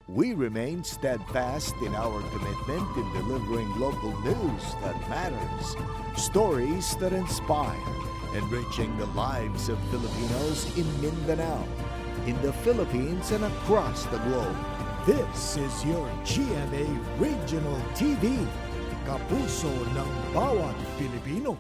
We remain steadfast in our commitment in delivering local news that matters, stories that inspire, enriching the lives of Filipinos in Mindanao, in the Philippines, and across the globe. This is your GMA Regional TV, kapuso ng bawat Pilipino.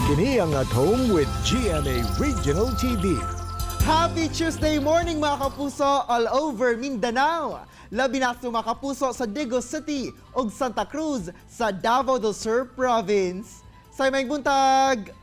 Kini ang At Home with GMA Regional TV. Happy Tuesday morning, mga kapuso, all over Mindanao. Labi na sa mga kapuso sa Digos City ug Santa Cruz sa Davao del Sur Province. Say maayong buntag!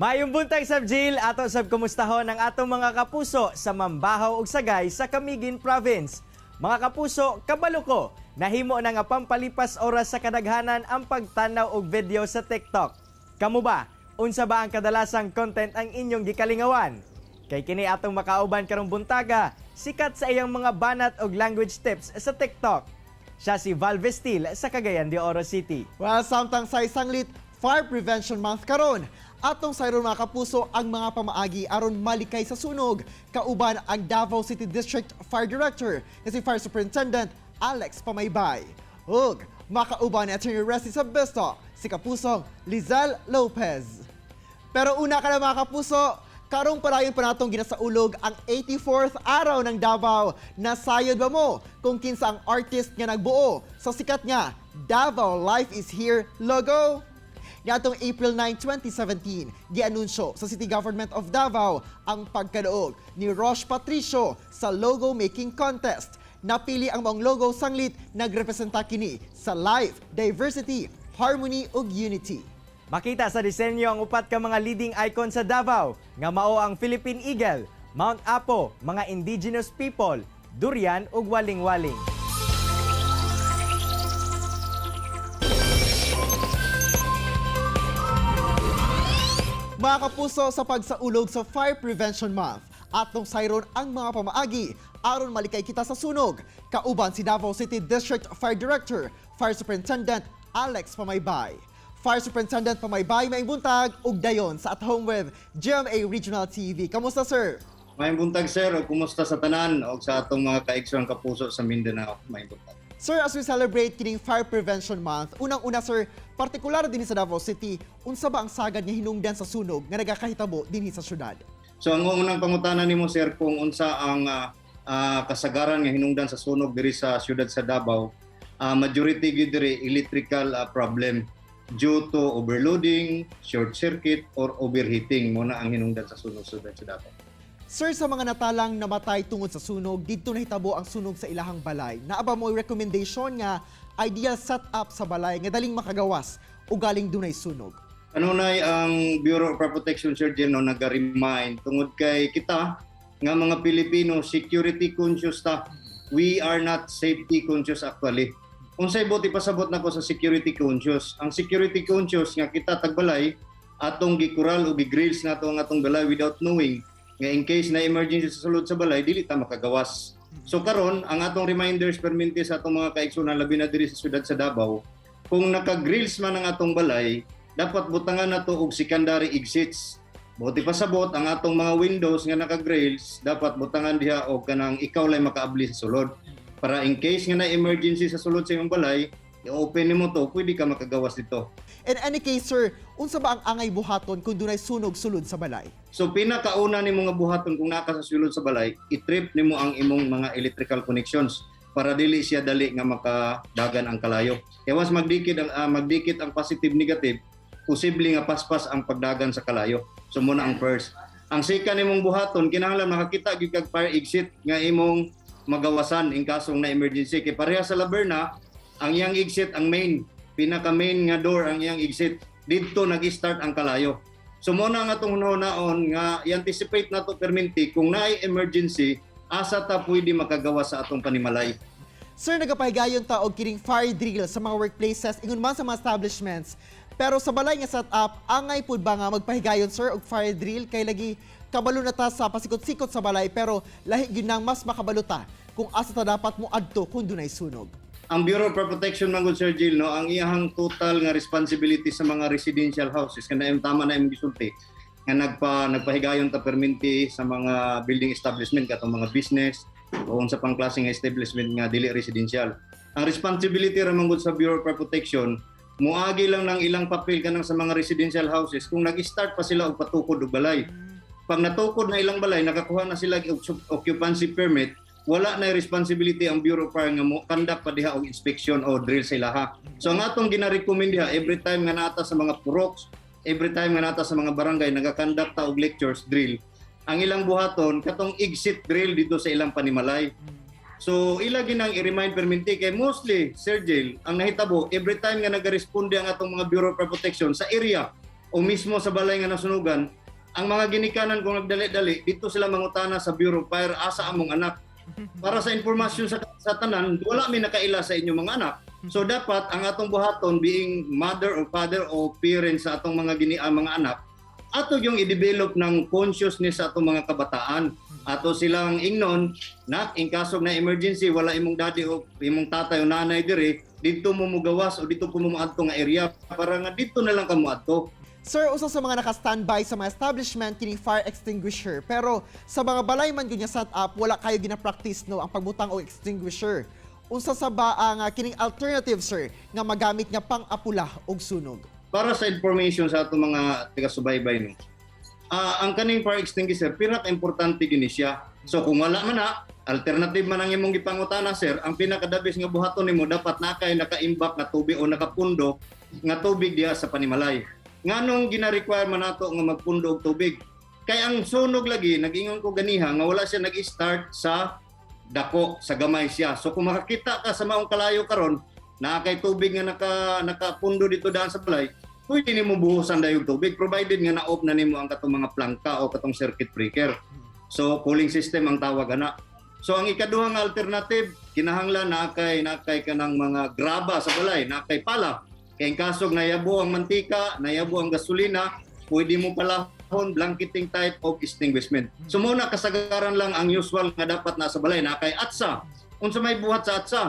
Maayong buntag sab, Jill, ato sab kumustahon ang atong mga kapuso sa Mambahaw ug Sagay sa Camiguin Province. Mga kapuso, kabalo ko, nahimo na nga pampalipas oras sa kadaghanan ang pagtanaw og video sa TikTok. Kamo ba? Unsa ba ang kadalasang content ang inyong gikalingawan? Kay kini atong makauban karong buntaga, sikat sa iyang mga banat og language tips sa TikTok. Siya si Val Vestil sa Cagayan de Oro City. Well, samtang sa isanglit Fire Prevention Month karon, atong sayron, mga kapuso, ang mga pamaagi aron malikay sa sunog. Kauban ang Davao City District Fire Director na si Fire Superintendent Alex Pamaybay. Ug makauban ni Attorney Resty Sabisto, si kapusong Lizelle Lopez. Pero una ka na, mga kapuso, karong padayon pa natong ginasaulog ang 84th araw ng Davao. Nasayod ba mo kung kinsa ang artist nga nagbuo sa sikat nga "Davao Life is Here" logo? Niadtong April 9, 2017, gianunsyo sa City Government of Davao ang pagkaduog ni Rosh Patricio sa logo making contest. Napili ang maong logo sanglit nagrepresenta kini sa life, diversity, harmony ug unity. Makita sa disenyo ang upat ka mga leading icon sa Davao nga mao ang Philippine Eagle, Mount Apo, mga indigenous people, durian ug waling-waling. Mga kapuso, sa pagsaulog sa Fire Prevention Month, atong sayron ang mga pamaagi aron malikay kita sa sunog. Kauban si Davao City District Fire Director, Fire Superintendent Alex Pamaybay. Fire Superintendent Pamaybay, maayong buntag ug dayon sa At Home with GMA Regional TV. Kamusta, sir? Maayong buntag, sir, ug kumusta sa tanan og sa atong mga kaigsoon kapuso sa Mindanao. Maayong buntag. Sir, as we celebrate kining Fire Prevention Month, unang-una, sir, partikular dinhi sa Davao City, unsa ba ang sagad nga hinungdan sa sunog nga nagakahitabo dinhi sa syudad? So ang unang pangutana nimo, sir, kung unsa ang kasagaran nga hinungdan sa sunog diri sa siyudad sa Davao, majority gyud diri electrical problem due to overloading, short circuit or overheating. Mo na ang hinungdan sa sunog sa siyudad sa Davao. Sir, sa mga natalang namatay tungod sa sunog, didto nahitabo ang sunog sa ilahang balay. Naa ba mo recommendation nga ideal setup sa balay nga daling makagawas o galing dunay sunog? Kanunay ang Bureau of Fire Protection, Sir Jen, no, naga-remind tungod kay kita nga mga Pilipino, security conscious ta. We are not safety conscious actually. Unsay buot ipasabot nako sa security conscious? Ang security conscious nga kita tagbalay atong gikural o gigrills nato ang atong balay without knowing nga in case na emergency sa sulod sa balay, dili ta makagawas. So karon ang atong reminders perminti sa atong mga kaigsunan, labi na diri sa siyudad sa Davao, kung naka-grills man ang atong balay, dapat butangan nato og secondary exits. Buot ipasabot, ang atong mga windows nga naka-grills, dapat butangan diha og kanang ikaw lay makaabli sa sulod. Para in case nga na emergency sa sulod sa imong balay, i-open nimo to, pwede ka makagawas dito. In any case, sir, unsa ba ang angay buhaton kung dunay sunog sulod sa balay? So pinakauna nimo nga buhaton kung naa ka sa sulod sa balay, i-trip nimo ang imong mga electrical connections para dili siya dali nga makadagan ang kalayo. Kaya once magdikit ang positive negative, posible nga paspas ang pagdagan sa kalayo. So muna ang first. Ang second nimong buhaton, kinahanglan makakita gyud kag fire exit nga imong magawasan in kasong na emergency. Kay pareha sa Laberna, ang iyang exit ang main. Pinaka main nga door ang iyang exit. Didto nag-start ang kalayo. So mo na nga atong hunaon nga i-anticipate nato perminti kung naay emergency, asa ta pwede makagawa sa atong panimalay. Sir, nagapahigayon ta og kining fire drill sa mga workplaces ingon man sa mga establishments. Pero sa balay nga setup, angay pud ba nga magpahigayon, sir, og fire drill kay lagi kabalo na ta sa pasikot-sikot sa balay, pero lahi gyud nang mas makabalo ta kung asa ta dapat mo adto kung dunay sunog? Ang Bureau of Fire Protection man gud, Sir Jill, no, ang iyahang total nga responsibility sa mga residential houses kana yung tama na imong gisulti nga nagpahigayon ta perminti sa mga building establishment, katong mga business o unsa pang klase nga establishment nga dili residential. Ang responsibility ra man gud sa Bureau of Fire Protection, muagi lang ng ilang papel kanang sa mga residential houses kung nag-start pa sila og patukod og balay. Pag natukod na ilang balay, nakakuha na sila og occupancy permit, wala na responsibility ang Bureau of Fire nga mo conduct pa diha og inspection o drill sa ilaha. So ang atong gina-recommend diha, every time nga nata sa mga puroks, every time nga nata sa mga barangay nagakandak ta og lectures, drill, ang ilang buhaton katong exit drill dito sa ilang panimalay. So ila ginang i-remind perminti kay mostly, Sir Jill, ang nahitabo every time nga nagaresponde ang atong mga Bureau of Fire Protection sa area o mismo sa balay nga nasunugan, ang mga ginikanan kung nagdali-dali dito sila mangutana sa Bureau of Fire, "Asa among anak?" Para sa impormasyon sa tanan, wala may nakaila sa inyong mga anak. So dapat ang atong buhaton being mother or father o parents sa atong mga mga anak, ato yung i-develop ng consciousness sa atong mga kabataan. Ato silang ingnon, "Nak, in kaso na emergency, wala imong daddy o imong tatay o nanay diri, dito mo mugawas o dito po mo moadto nga area para nga dito na lang ka moadto." Sir, usa sa mga naka-standby sa mga establishment kining fire extinguisher. Pero sa mga balay man gyud nga setup, wala kayo gina-practice, no, ang pagbutang og extinguisher. Unsa sa ba ang kining alternative, sir, nga magamit nga pang-apula og sunog? Para sa information sa atong mga taga-subaybay, no. Ang kaning fire extinguisher, pinaka-importante gini siya. So kung wala man na, alternative man ang imong gipangutana, sir, ang pinaka-the best nga buhaton nimo dapat na kay naka-imbak nga tubig o nakapundo nga tubig diha sa panimalay. Nganong gina-require man nato nga magpundo og tubig? Kay ang sunog lagi, nag-ingon ko ganiha nga wala siya nag-start sa dako, sa gamay siya. So kung makakita ka sa maong kalayo karon, naa kay tubig nga nakapundo dito daan sa balay, pwede nimo buhusan dayong tubig provided nga na-off na nimo ang katong mga plangka o katong circuit breaker. So cooling system ang tawag ana. So ang ikaduhang alternative, kinahanglan naa kay kanang mga graba sa balay, naa kay pala. Kay in kasog nayabo ang mantika, nayabo ang gasolina, pwede mo palahon, blanketing type of extinguishment. So muna kasagaran lang ang usual nga dapat nasa balay, naa kay atsa. Unsa may buhat sa atsa?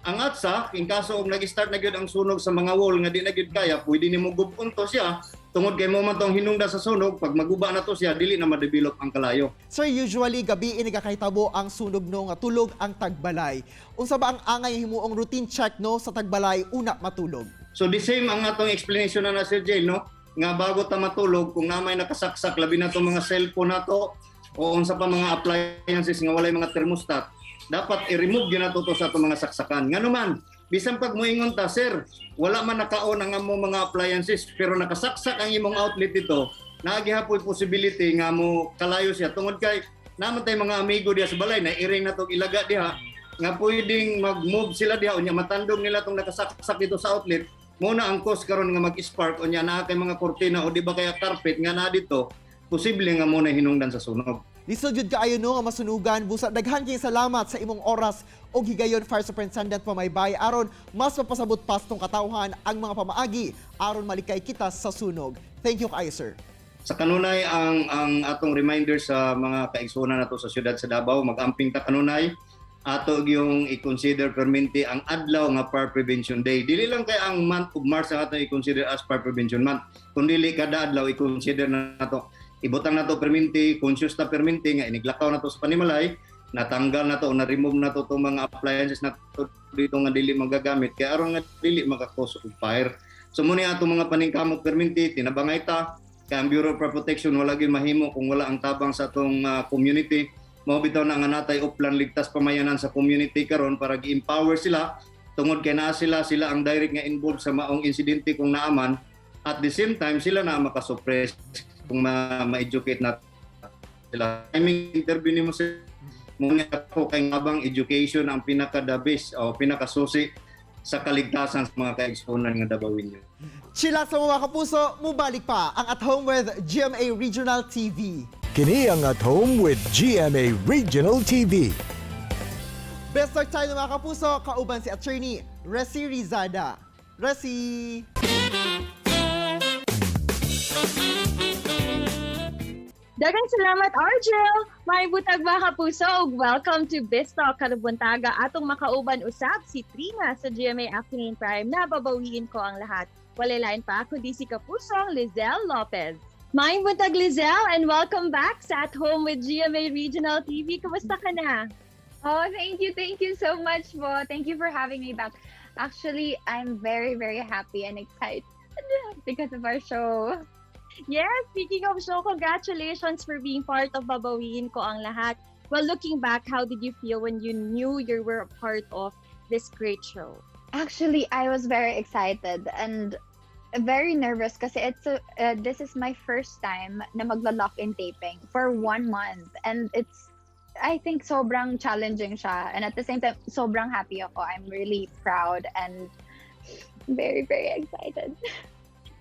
Ang atsa, in kaso og nag-start na gyud ang sunog sa mga wall nga di na gyud kaya, pwede nimo gub-on to siya tungod kay mo man tong hinungda sa sunog, pag maguba na to siya, dili na ma-develop ang kalayo. Sir, usually gabi nagakahitabo ang sunog, no, nga tulog ang tagbalay. Unsa ba ang angay himuong routine check, no, sa tagbalay una matulog? So the same ang atong explanation na na, Sir Jay, no? Nga bago ta matulog, kung namay nakasaksak, labi na tong mga cellphone nato o unsa pa mga appliances nga walay mga thermostat, dapat i-remove gyud nato to sa atong mga saksakan. Ngano man, bisan pag moingon ta, "Sir, wala man nakaon ang among mga appliances," pero nakasaksak ang imong outlet dito, naa gihapoy possibility nga mo kalayo siya tungod kay naman tay mga amigo diha sa balay na iring na tong ilaga diha nga pwedeng mag-move sila diha, unya matandog nila tong nakasaksak dito sa outlet. Mo na ang cause karon nga mag-spark, unya naa kay mga kortina o di ba kaya carpet nga naa dito, posible nga mo na hinungdan sa sunog. Lisod jud kaayo, no, nga masunugan. Busa daghan kay salamat sa imong oras og higayon, Fire Superintendent Pamaybay, aron mas mapasabot pas tong katawhan ang mga pamaagi aron malikay kita sa sunog. Thank you kaayo, sir. Sa kanunay, ang atong reminder sa mga kaigsuonan nato sa siyudad sa Davao, mag-amping ta kanunay. Ato yung i-consider perminti ang adlaw nga Fire Prevention Day. Dili lang kay ang month of March ang atong i-consider as Fire Prevention Month, kundi kada adlaw i-consider na nato. Ibutang nato perminti, conscious ta perminti nga iniglakaw nato sa panimalay, natanggal na to o na-remove na to itong mga appliances na to dito nga dili magagamit kay aron nga dili maka-cause of fire. So muna atong mga paningkamot perminti, tinabangay ta kay ang Bureau of Fire Protection wala gyud mahimo kung wala ang tabang sa atong community. Mao bitaw na nga natay Oplan Ligtas Pamayanan sa community karon para gi-empower sila tungod kay naa sila sila ang direct nga involved sa maong insidente kung naaman. At the same time, sila na makasuppress kung ma-educate na sila. Timing interview nimo sa muna ako kay ngabang education ang pinaka the best o pinakasusi sa sa kaligtasan sa mga kaigsuonan nga Dabawenyo. Chillax sa mga kapuso, mubalik pa ang At Home with GMA Regional TV. Kini ang At Home with GMA Regional TV. Best start tayo, mga kapuso, kauban si Attorney Resi Rizada. Resi! Daghang salamat, Argel! Maayong buntag, mga kapuso, ug welcome to Biztalk karong buntaga. Atong makauban usab si Trina sa GMA Afternoon Prime na Babawiin Ko Ang Lahat. Walay lain pa kundi si kapusong Liezel Lopez. Maayong buntag, Liezel, and welcome back sa At Home with GMA Regional TV. Kumusta ka na? Oh, thank you so much po. Thank you for having me back. Actually, I'm very, very happy and excited because of our show. Yes, speaking of show, congratulations for being part of Babawiin Ko Ang Lahat. Well, looking back, how did you feel when you knew you were a part of this great show? Actually, I was very excited and very nervous kasi this is my first time na magla-lock-in taping for one month and it's I think sobrang challenging siya and at the same time sobrang happy ako. I'm really proud and very, very excited.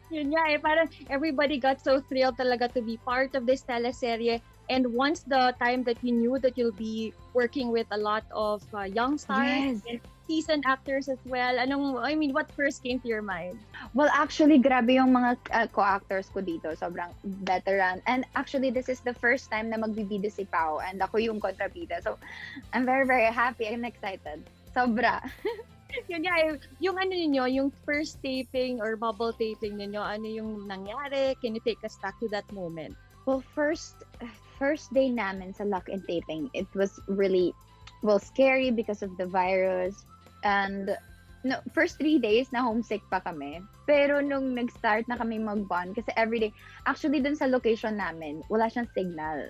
Yun nga eh, parang everybody got so thrilled talaga to be part of this teleserye. And once the time that you knew that you'll be working with a lot of young stars and seasoned actors as well, anong, I mean, what first came to your mind? Well, actually, grabe yung mga co-actors ko dito. Sobrang veteran. And actually, this is the first time na magbibida si Pao and ako yung kontrabida. So, I'm very, very happy and excited. Sobra. Yun nga eh, yung ano ninyo, yung first taping or bubble taping ninyo, ano yung nangyari? Can you take us back to that moment? Well, first day namin sa lock-in taping, it was really, well, scary because of the virus. And no, first 3 days na homesick pa kami. Pero nung nag-start na kami mag-bond, kasi everyday, actually dun sa location namin, wala siyang signal.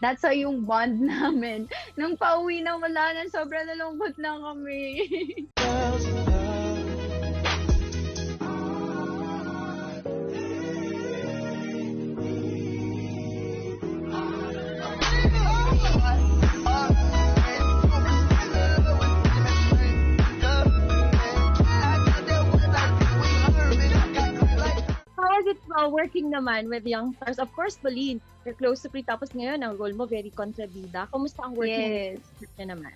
That's why yung bond namin. Nung pauwi na, wala na, sobrang nalungkot na kami. How was it working naman with young stars? Of course, Pauline, you're close to Pri. Tapos ngayon, ang role mo very kontrabida. Kumusta ang working niya naman?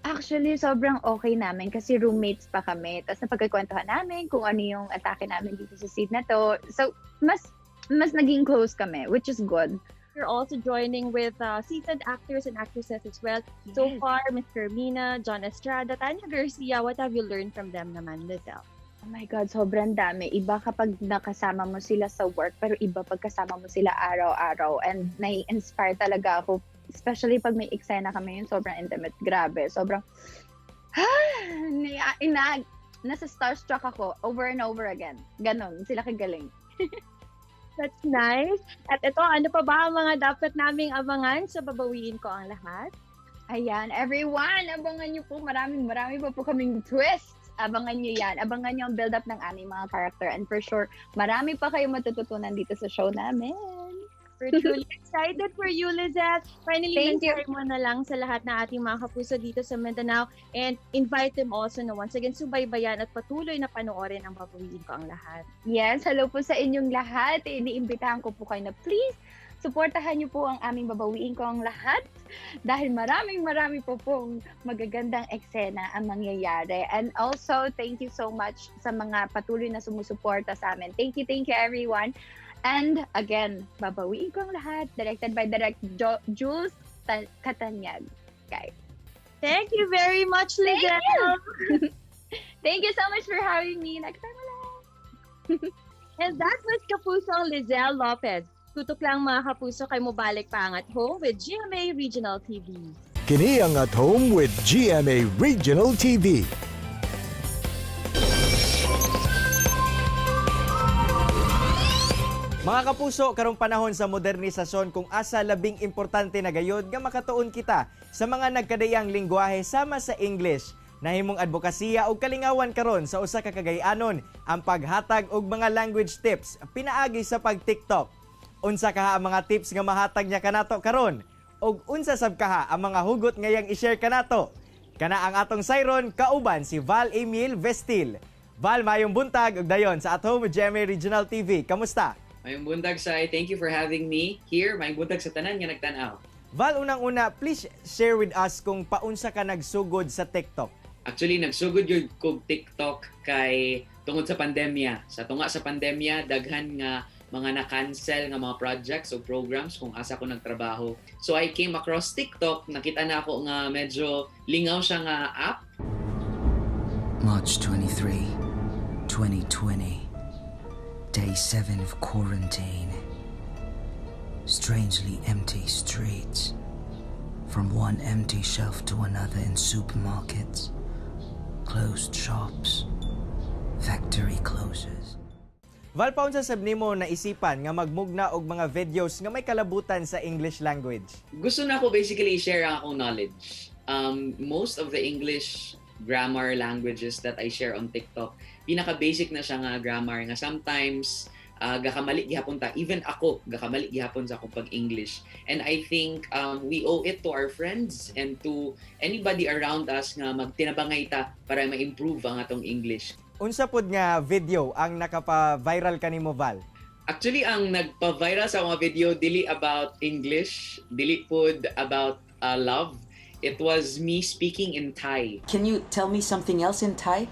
Actually, sobrang okay namin kasi roommates pa kami. Tapos napagkikwentuhan namin kung ano yung atake namin dito sa scene na to. So, mas naging close kami, which is good. You're also joining with seasoned actors and actresses as well. So far, Miss Carmina, John Estrada, Tanya Garcia, what have you learned from them naman, Liezel? Oh my God, sobrang dami. Iba kapag nakasama mo sila sa work, pero iba pag kasama mo sila araw-araw. And nai-inspire talaga ako, especially pag may eksena kami, yung sobrang intimate. Grabe, sobrang, nasa starstruck ako over and over again. Ganon, sila kagaling. That's nice. At ito, ano pa ba ang mga dapat naming abangan sa Babawiin Ko Ang Lahat? Ayan, everyone, abangan niyo po. Maraming marami pa po kaming twists. Abangan niyo yan. Abangan niyo ang build-up ng aming mga character. And for sure, marami pa kayong matututunan dito sa show namin. We're truly excited for you, Liezel. Finally, Thank you. mensahe mo na lang sa lahat ng ating mga kapuso dito sa Mindanao and invite them also na once again subaybayan at patuloy na panoorin ang Babawiin Ko Ang Lahat. Yes, hello po sa inyong lahat. Iniimbitahan ko po kayo na please, suportahan niyo po ang aming Babawiin Ko Ang Lahat dahil maraming marami po pong magagandang eksena ang mangyayari. And also, thank you so much sa mga patuloy na sumusuporta sa amin. Thank you everyone. And again, Babawiin Ko Ang Lahat, directed by Direk Jules Cataniag. Okay. Thank you very much, Thank Liezel. you. Thank you so much for having me. Next time ulit. And that was Kapusong Liezel Lopez. Tutok lang, mga kapuso, kay mobalik pa ang At Home with GMA Regional TV. Kini ang At Home with GMA Regional TV. Mga kapuso, karong panahon sa modernisasyon kung asa labing importante na gayod nga makatuon kita sa mga nagkadayang lingwahe sama sa English. Nahimong advokasya og kalingawan karon sa usa ka Kagay-anon ang paghatag og mga language tips pinaagi sa pag-TikTok. Unsa kaha ang mga tips nga mahatag niya kanato karon? Og unsa sab kaha ang mga hugot ngayang i-share kanato? Kana ang atong sayron kauban si Val Emil Vestil. Val, mayong buntag ug dayon sa At Home with GMA Regional TV. Kamusta? Mayong buntag, Sai. Thank you for having me here. Mayong buntag sa tanan nga nagtan-aw. Val, unang-una, please share with us kung paunsa ka nagsugod sa TikTok. Actually, nagsugod gyud kog TikTok kay tungod sa pandemya. Sa tunga sa pandemya, daghan nga mga na-cancel nga mga projects o programs kung asa ko nagtrabaho. So I came across TikTok, nakita na ako nga medyo lingaw siya nga app. March 23, 2020. Day 7 of quarantine. Strangely empty streets. From one empty shelf to another in supermarkets. Closed shops. Factory closures. Val, paunsa sab nimo naisipan nga magmugna og mga videos nga may kalabutan sa English language? Gusto na ako basically i-share ang akong knowledge. Most of the English grammar languages that I share on TikTok, pinaka-basic na siya nga grammar nga sometimes gakamali gihapon ta. Even ako, gakamali gihapon sa akong pag-English. And I think we owe it to our friends and to anybody around us nga magtinabangay ta para ma-improve ang atong English. Unsa pod nga video ang nakapa-viral kanimo, Val? Actually, ang nagpa-viral sa mga video, dili about English, dili pod about love. It was me speaking in Thai. Can you tell me something else in Thai?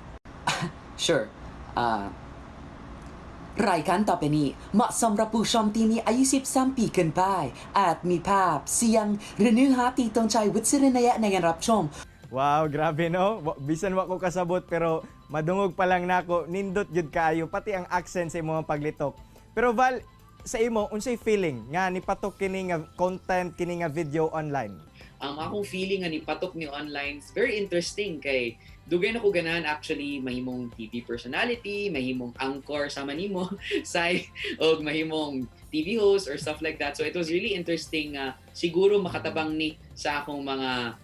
Sure. รายการต่อไปนี้เหมาะสำหรับผู้ชมที่มีอายุ13ปีขึ้นไป อาจมีภาพ เสียง หรือเนื้อหาที่ต้องใช้วิจารณญาณในการรับชม Wow, grabe, no? Bisan wa ko kasabot, pero madungog pa lang nako, nindot jud kaayo pati ang accent sa imong paglitok. Pero Val, sa imo, unsay feeling nga nipatok kini nga content, kini nga video online? Ang akong feeling nga nipatok ni online is very interesting kay dugay na ko ganahan actually mahimong TV personality, mahimong anchor sama nimo, Sai, og mahimong TV host or stuff like that. So it was really interesting nga siguro makatabang ni sa akong mga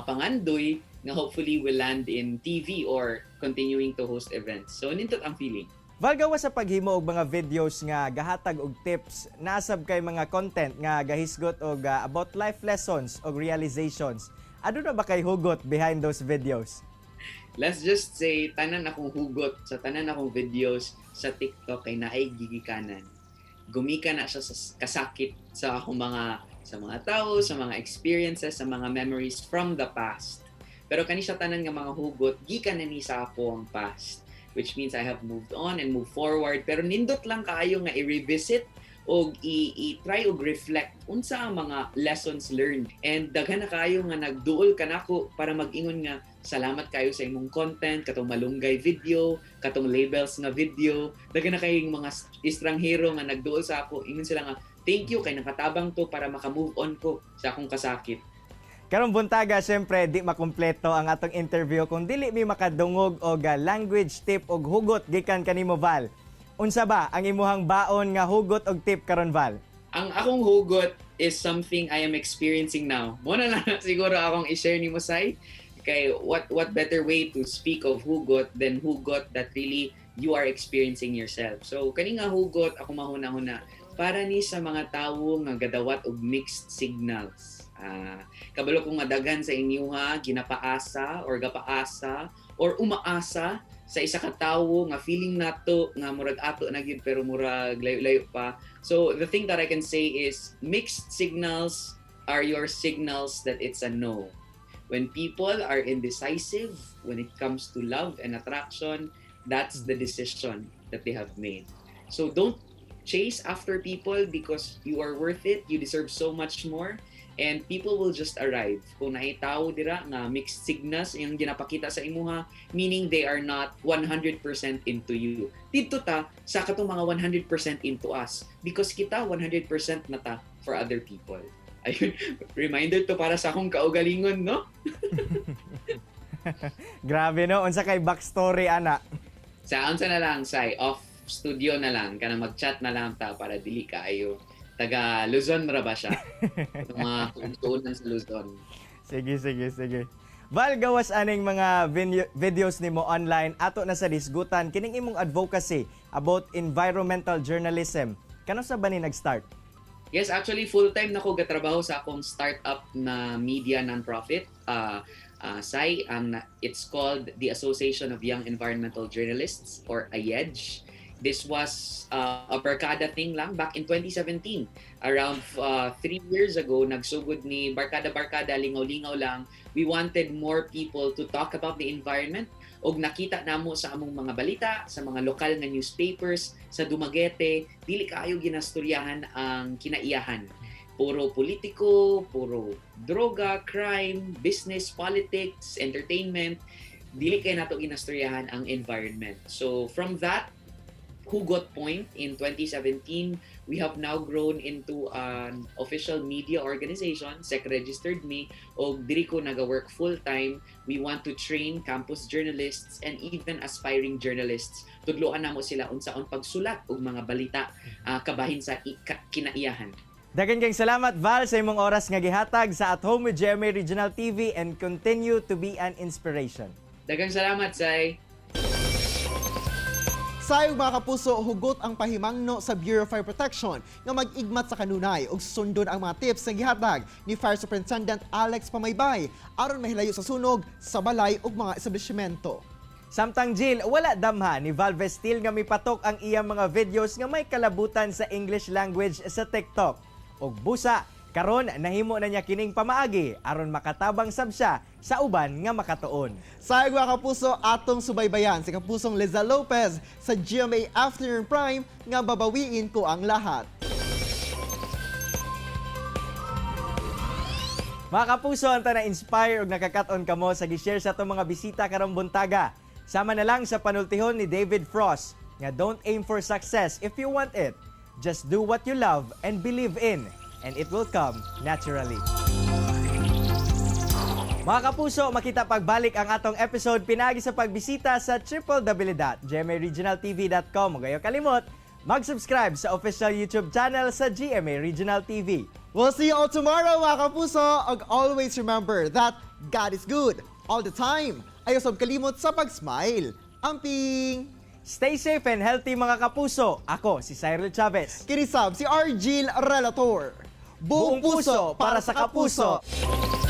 pangandoy nga hopefully will land in TV or continuing to host events. So nindot ang feeling. Val, gawas sa paghimo og mga videos nga gahatag og tips, nasab kay mga content nga gahisgot og about life lessons og realizations. Aduna ba kay hugot behind those videos? Let's just say tanan akong hugot sa tanan akong videos sa TikTok kay naay gigikanan. Gumikan na siya sa kasakit sa akong mga sa mga tao, sa mga experiences, sa mga memories from the past. Pero kani siya tanan nga mga hugot gikan na ni sa ako ang past, which means I have moved on and moved forward, pero nindot lang kaayo nga i-revisit og i-try og reflect unsa ang mga lessons learned. And daghan na kaayo nga nagduol kanako para mag-ingon nga salamat kayo sa imong content, katong malunggay video, katong labels nga video. Daghan na kayong mga estranghero nga nagduol sa ako, ingon sila nga thank you kay nakatabang to para maka-move on ko sa akong kasakit. Karong buntaga, syempre, di makumpleto ang atong interview kung dili mi makadungog og language tip og hugot gikan kanimo, Val. Unsa ba ang imuhang baon nga hugot og tip karon, Val? Ang akong hugot is something I am experiencing now. Mo na lang siguro akong i-share nimo, Sai. Kay what better way to speak of hugot than hugot that really you are experiencing yourself? So kani nga hugot ako mahuna-huna para ni sa mga tawo nga gadawat og mixed signals. Kabalo ko nga daghan sa inyo ha ginapaasa or gapaasa or umaasa sa isa ka tawo nga feeling nato nga murag ato na gyud pero murag layo-layo pa. So the thing that I can say is mixed signals are your signals that it's a no. When people are indecisive when it comes to love and attraction, that's the decision that they have made. So don't chase after people because you are worth it. You deserve so much more. And people will just arrive. Kung naay tao dira nga mixed signals yung ginapakita sa imuha, meaning they are not 100% into you. Dito ta sa katong mga 100% into us because kita 100% na ta for other people. Ayun, reminder to para sa akong kaugalingon, no? Grabe, no, unsa kay backstory ana? Sa unsa na lang, Sai, off studio na lang, kana mag-chat na lang ta para dili kaayo. Taga Luzon ra ba siya? Itong mga tuunan sa Luzon. Sige, sige, sige. Val, gawas aning mga videos nimo online, ato na sa disgutan kining imong advocacy about environmental journalism. Kanus-a ba ni nag-start? Yes, actually full-time na ko gatrabaho sa akong startup na media non-profit. Sai, ang it's called the Association of Young Environmental Journalists or AYEJ. This was a barkada thing lang back in 2017. Around 3 years ago, nagsugod ni barkada-barkada, lingaw-lingaw lang. We wanted more people to talk about the environment og nakita namo sa among mga balita, sa mga lokal nga newspapers, sa Dumaguete, dili kaayo ginastoryahan ang kinaiyahan. Puro politiko, puro droga, crime, business, politics, entertainment. Dili kay nato ginastoryahan ang environment. So from that hugot point in 2017, we have now grown into an official media organization, SEC registered me, og diri ko naga-work full-time. We want to train campus journalists and even aspiring journalists. Tudloan namo sila unsaon pagsulat og mga balita kabahin sa kinaiyahan. Daghan kayong salamat, Val, sa imong oras nga gihatag sa At Home with GMA Regional TV and continue to be an inspiration. Daghang salamat, Sai. Sayo, mga kapuso, hugot ang pahimangno sa Bureau of Fire Protection nga mag-igmat sa kanunay ug sundon ang mga tips nga gihatag ni Fire Superintendent Alex Pamaybay aron mahilayo sa sunog sa balay ug mga establishmento. Samtang Jill, wala damha ni Val Vestil nga mipatok ang iyang mga videos nga may kalabutan sa English language sa TikTok. Og busa, karon nahimo na niya kining pamaagi aron makatabang sab siya sa uban nga makatuon. Sayo, mga kapuso, atong subaybayan si kapusong Liza Lopez sa GMA Afternoon Prime nga "Babawiin Ko Ang Lahat." Mga kapuso, anta na-inspire ug nakakaton kamo sa gi-share sa atong mga bisita karong buntaga. Sama na lang sa panultihon ni David Frost nga don't aim for success if you want it. Just do what you love and believe in, and it will come naturally. Mga kapuso, makita pagbalik ang atong episode pinaagi sa pagbisita sa www.gmaregionaltv.com. Ug ayaw kalimot, mag-subscribe sa official YouTube channel sa GMA Regional TV. We'll see you all tomorrow, mga kapuso. Ug always remember that God is good all the time. Ayaw sab kalimot sa pag-smile. Amping! Stay safe and healthy, mga kapuso. Ako si Cyril Chavez. Kini sab si Argil Relator. Buong puso para sa kapuso. Kapuso.